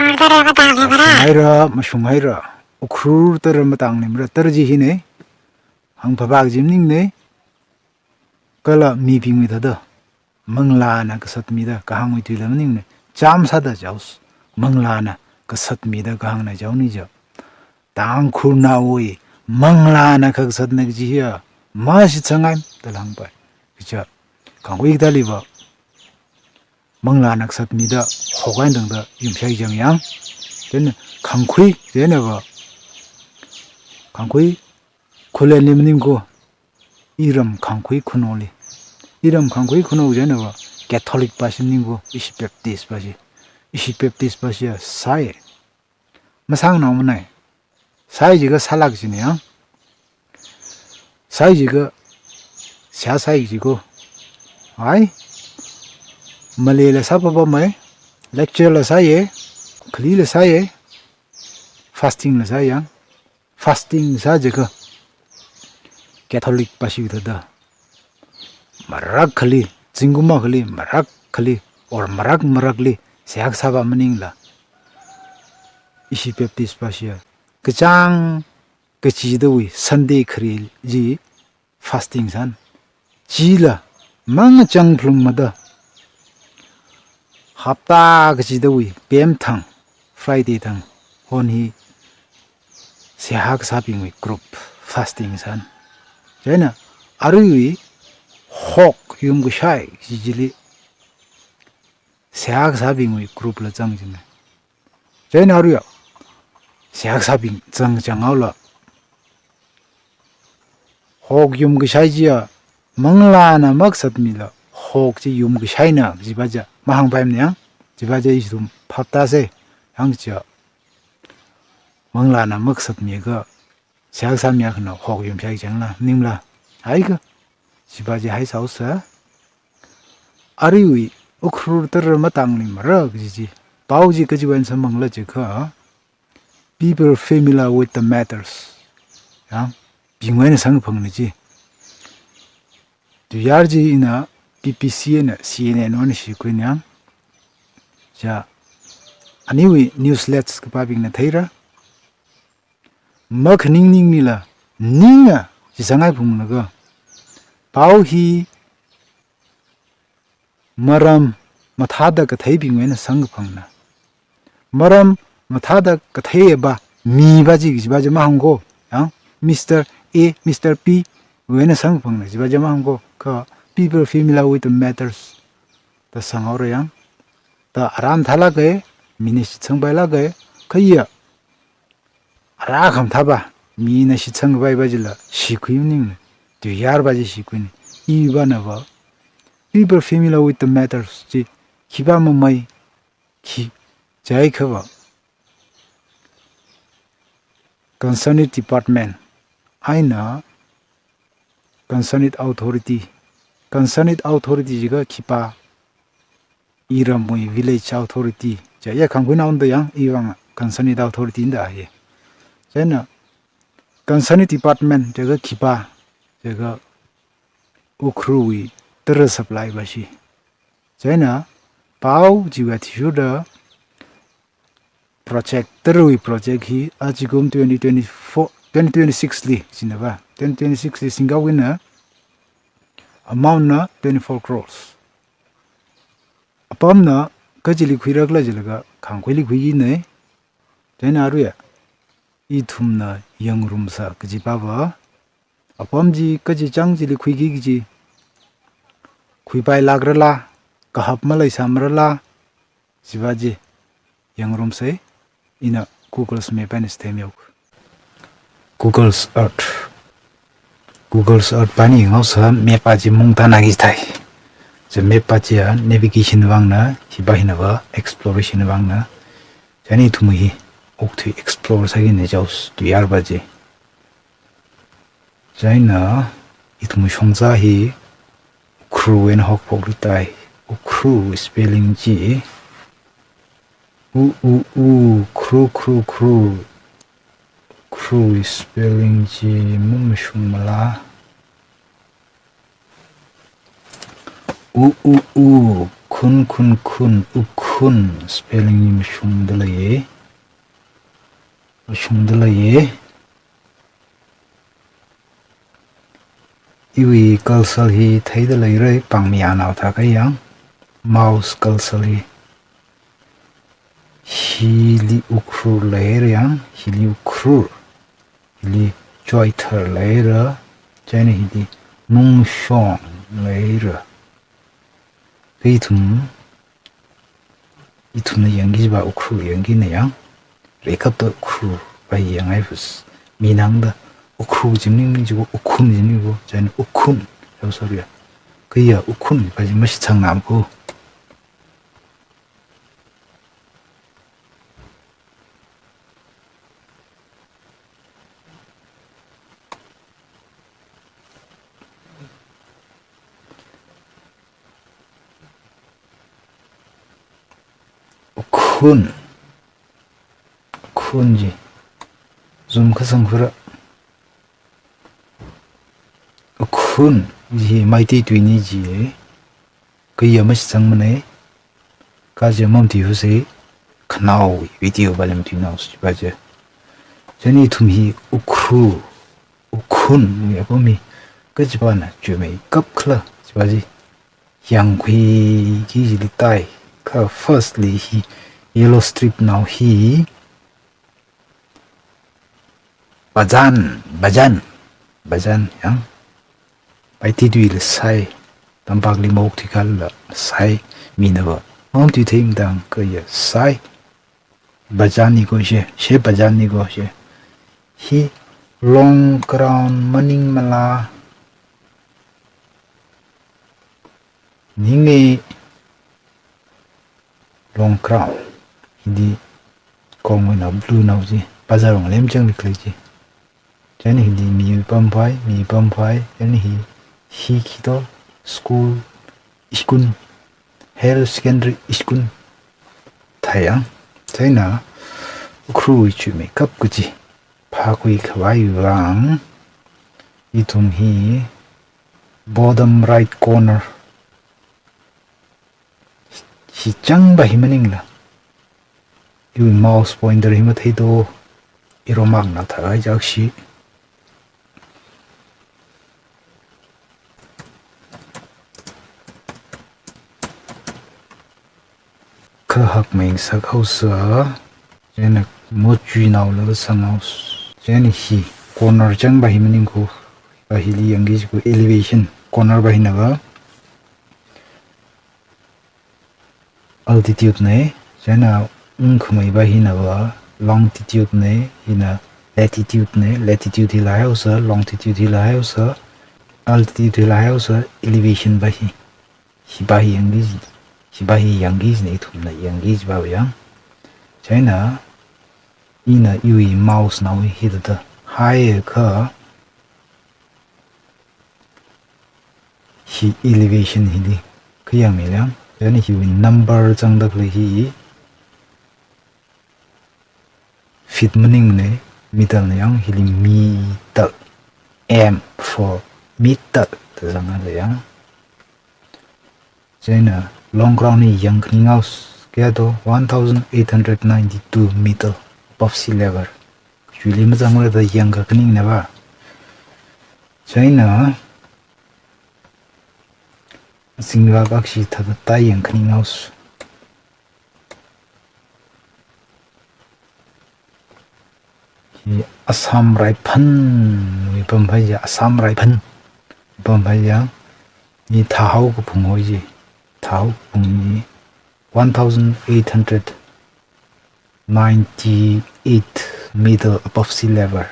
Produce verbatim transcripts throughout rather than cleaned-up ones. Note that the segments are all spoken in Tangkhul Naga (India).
Mashung haira, mashung haira. Ukhrul tara matangli mara, tara chi hina. Hāngphapā kaji maningne. Kala mibingwui thāda manglāna kasatmida kahāngwui tuila maningne. Chām sāda jaos. Manglāna kasatmida kahāngna jaoni ja. Tangkhulnaowui manglāna kha kasatna kaji hiya mashitsangngai da hāngpai. Kaja Khangkhui kathāliva manglāna kasatmida hok eina tangda yumshai chang yang. Chieina Khangkhui, chieinava Khangkhui Khullenli maningko, iram Khangkhui Khunaoli. Iram Khangkhui Khunao chieinava Catholic pāshi maningko, ishi Baptist pāshi. Ishi Baptist pāshiya sai. Masāngnao manai. Sai jiakha sālāk jina yang. Sai jiakha, seihā sai jiko. Ai. Maleila sāpapamei. Lecture la sāya. Khalila sāya. Fasting la sāya. Fasting sā jiakha Catholic pāshi thāda marakhali, zingkum akhali, marakhali, or marak marakli seihā kasāva maningla, ishi Baptist pāshiya kachāng kachidawui Sunday khare chi fasting sāna. Chila mangachang phalungmada hapta kachidawui pemthang, Friday thang hon hi seihā kasābingwui group fasting sāna. Chieina aruiwui hok yumkashai chi chili seihā kasābingwui group la zang jina. Chieina aruiya seihā kasābing zang chang haola, hok yumkashai chiya manglāna makasatmila hok chi yumkashaina, chiva ja mahāngpaimana yang. Chiva ja ithum phaptāsa. Hāngchiya manglāna makasatmiakha seihā kasāmiakhana hok yumshai changla, maningla. Haikha. Chiva ja haisāhaosa. Aruiwui Ukhrul tara matangli mara kaji chi, pao chi kachiwui eina samphangla jiakha, people familiar with the matters. Yang, bingwui eina samkaphangna chi. Tuiyār chi ina B B C eina C N N wui eina shikhuina yang. Ja, aniwui newsletters kapābingna theira. Makhaning ningnila, ningna shitsangngai phunglaga, pao hi maram mathāda katheibingwui eina samkaphangna. Maram mathāda katheiva, miva chi, chiva chi mahāngko, yang, Mister A, Mister B wui eina samkaphangna, chiva chi mahāngko, kha people familiar with the matters da sanghaora yang. Da ara mathālāka, mina shitsangpailāka, kha iya ara khamathāva mina shitsangpaiva chila shikhui maningna, tuiyārva chi shikhuina. Ivanava people familiar with the matters chi khipā mamei, khi, chiakhava concerned department eina concerned authority, concerned authority jiakha khipā, iramwui village authority, chiya Khangkhuinaona da yang, ivang concerned authority da ye. Chieina concerned department jiakha khipā, jiakha Ukhrulwui tara supply va shi. Chieina pao chiva athishurda project, tarawui project hi achikum twenty twenty-four, twenty twenty-six li, chinava, twenty twenty-six li singkahaowuina, amount na twenty-four crores. Apamna kachili khuirakhala jilaga Khangkhuili khuikina. Chieina aruiya ithumna yangrumsa kajipava, apam chi kachi chang chili khuiki kaji, khuipailākrala, kahap maleisāmarala, chiva chi yangrumsa. Ina Google's map eina chitheimihaoka. Google's Earth. Google's Earth pāni ngaosa map va chi mungtana kithai. Chi map va chiya navigation vangna, hiva hinava exploration vangna. Chieina ithum hi okthui explore sākina jaos, tuiyārva chi. Chieina ithum shongza hi Ukhrul eina hokphokluitai. Ukhrul spelling chi U, u, u, khru, khru, khru. Khru spelling chi mamashungmala. U, u, u, khun, khun, khun, ukhu. Ukhun spelling hi mashungda leiya. Mashungda leiya. Iwui cursor hi theida leira, pāngmi anao thākha yang. Mouse cursor hi. Hili Ukhrul leira yang, hili Ukhrul. Hili Choithar leira, chieina hili Nungshong leira. Kha ithum, ithumna yangki jiva Ukhrul yangkina yang, rekapta Ukhrul va yangai fus. Minangda Ukhrul chi maningmana jiva, Ukhun chi maningmana, chieina Ukhun haosa ria. Kha ya Ukhun va chi mashitsangna ko. Ukhun. Ukhun chi. Zoom kasang fura. Ukhun chi Meitei tuina ji. Kha ya mashitsangmana. Kha chi mamatuihaosa, khanaowa video va lam tuinao si va chi. Chieina ithum hi Ukhrul, Ukhun ya ko mi. Kha chivana chuimeikap khala jiva chi yangkhuiki jili tai. Kha firstly hi yellow strip nao hi Bazan, Bazan, Bazan yang. Meitei tuila sai, tampakli maokthui kala sai, minava maokthui thei matang kha ya sai. Bazan ni ko she, she Bazan ni ko she. Hi Long Crown maningmala. Ningai Long Crown. Hili kongwui nao blue nao chi, bazar wui ngalem chang likle chi. Chieina hili mi pamphai, mi pamphai, chieina hi, hi khito, school, school, higher secondary school thāi yang. Chieina Ukhrul chuimeikap kaji phākhui khavai vang, ithum hi bottom right corner hi changva hi maningla. Iwui mouse pointer hi mathei to, arrow mark na thākahai chak shi. Kha hakmei sākhaosa, chieina mochui naola sānghaosa. Chieina hi corner changva hi maning ko, va hili yangki ji ko elevation, corner va hina va altitude na, chieina ungkhamei va hina va longitude na, hina latitude na, latitude hila haosa, longitude hila haosa, altitude hila haosa, elevation va hi. Hiva hi yangki ji, hiva hi yangki jina ithumna yangki jiva yang. Chieina, ina iwui mouse nao hi thāda haiakha, hi elevation hili kha yangmila. Chieina hiwui number zangda khalei hi feet maningmana, meter na yang, hili meter. M for meter da zangda yang. Chieina Long Crown hi yangkhaninghaosa, kayā to, one thousand eight hundred ninety-two meter above sea level. Chuili mazangra da yangkhaningna va. Chieina zingra kashi thāda tai yangkhaninghaosa. Hi Assam Raiphan wui pamphai ya, Assam Raiphan pamphai ya. Hi thāhao kaphung hoi ji. Thāhao kaphung hi one thousand eight hundred ninety-eight meter above sea level.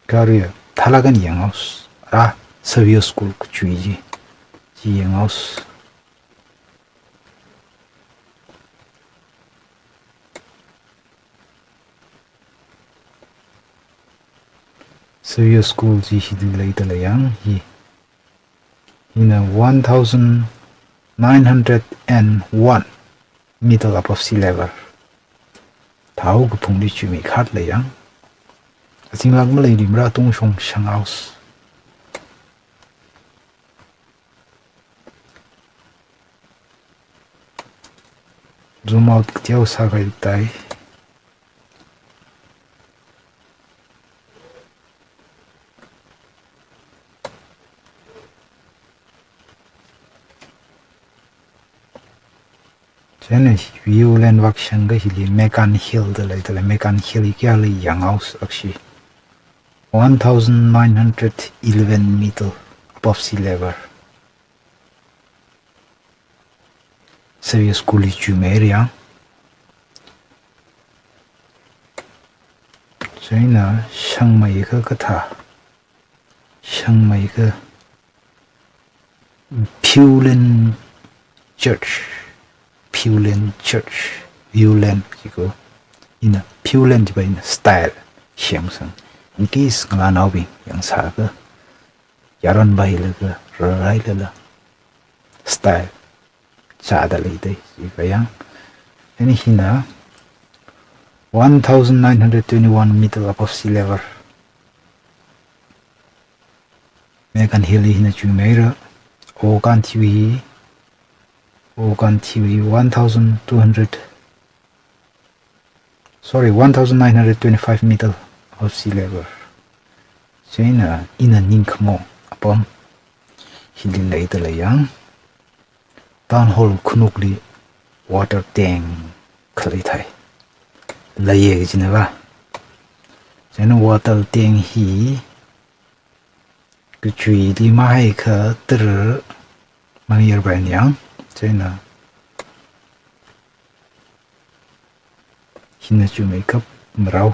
Kha ria, thālāk eina yanghaosa, rā, Savio School kachui chi, chi yanghaosa. Savio School chi hili leida lei yang hi. Hina one thousand nine hundred and one meter above sea level. Thāhao kaphungli chuimeikharlei yang. Azinglāk maleili marā tungshong shanghaosa. Zoom out kateokha sākahai tai. Chieina Viewland vak shangakha hili Megan Hill da lei, da lei Megan Hill hi kayāli yanghaosa akha chi. One thousand nine hundred eleven meter above sea level. Xavier School li chuimeira. Chieina shangmeikha kathā, shangmeikha Viewland Church, Viewland Church, Viewland jiko. Ina Viewland jiva ina style shemsang. In case ngalānaobing yangsākha, yaron vāhailaga, rarhailala style chāda lei tai, jiva yang. Chieina hina one thousand nine hundred twenty-one meter above sea level. Megan Hill hina chuimeira. Okanthui, Okanthui one thousand two hundred, sorry, one thousand nine hundred twenty-five meter above sea level. Chieina ina ningkhamo apam hili leida lei yang. Town Hall khanukli water tank khalei thai. Leiya kajina va. Chieina water tank hi kachuili mahaiakha tara mangyar bai yang. Chieina hina chuimeikap marao.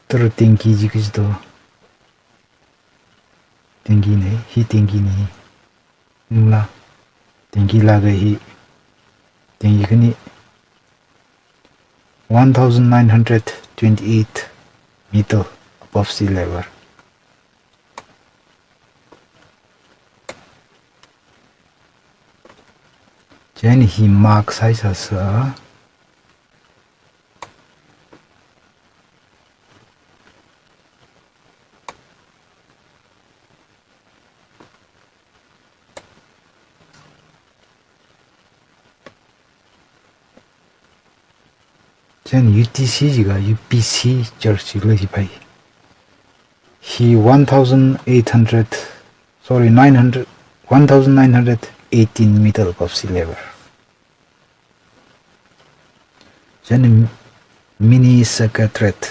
Tara tanki ji kaji to. Tanki nei, hi tanki nei. Ningla. Tanki lāka hi. Tanki khani. One thousand nine hundred twenty-eight meter above sea level. Chieina hi mark sāsāsa. Chieina U T C jiakha U P C church jila hi pai. Hi one thousand eight hundred, sorry, nine hundred, one thousand nine hundred eighteen meter above sea level. Chieina mini secretariat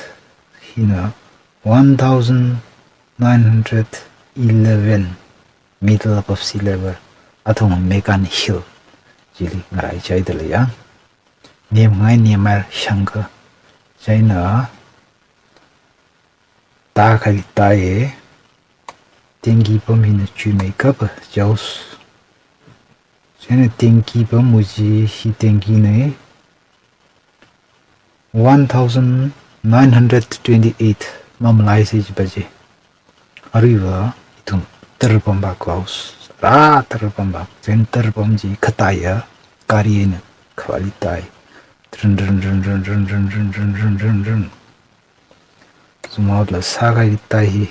hina one thousand nine hundred eleven meter above sea level. Athang Megan Hill jili ngaraichaida leiya. Nemngai nemar shangakha. Chieina tākahai tai. Tanki pam hina chuimeikap jaus. Chieina tanki pam uji hi tanki nei. One thousand nine hundred twenty-eight mamalaisa jiva chi. Aruiva ithum tara pam vak klaus. Rā tara pam vak. Chieina tara pam chi khatāya gari eina khavāli tai. Drin, drin, drin. Zoom out la sākahai tai hi.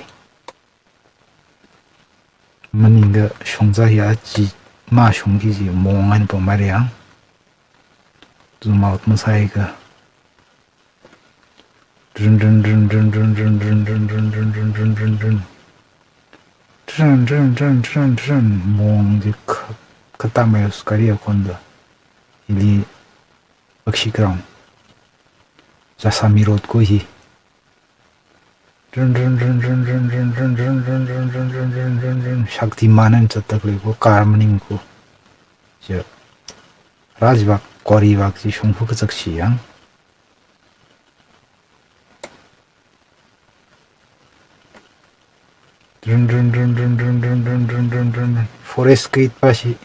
Maningakha shongza hi achi mashongki ji mong eina pamhaira yang. Zoom out masāakha. Drin, drin, drin. Drin, drin, drin, drin. Mong ji kha-, khatāmei us gari akhon da. Hili Bakshi Ground. Jessami Road ko hi. Drin, drin, drin. Shaktiman eina zatda khalei ko, car maning ko. Chi rā jivak, gari vak chi shongfa kazak chi yang. Drin, drin, drin. Forest gate va chi.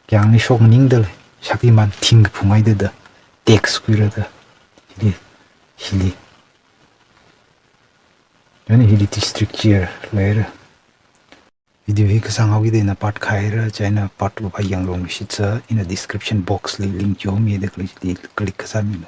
Kyangli shok maningda lei. Shaktiman thing kaphung haida da. Tax khuira da. Hili. Hili. Chieina hili district chair leira. Video hi kasānghaoki da ina part khaira, chieina part two va yangrong shitsa, ina description box li link chomida click, click kasāmilu.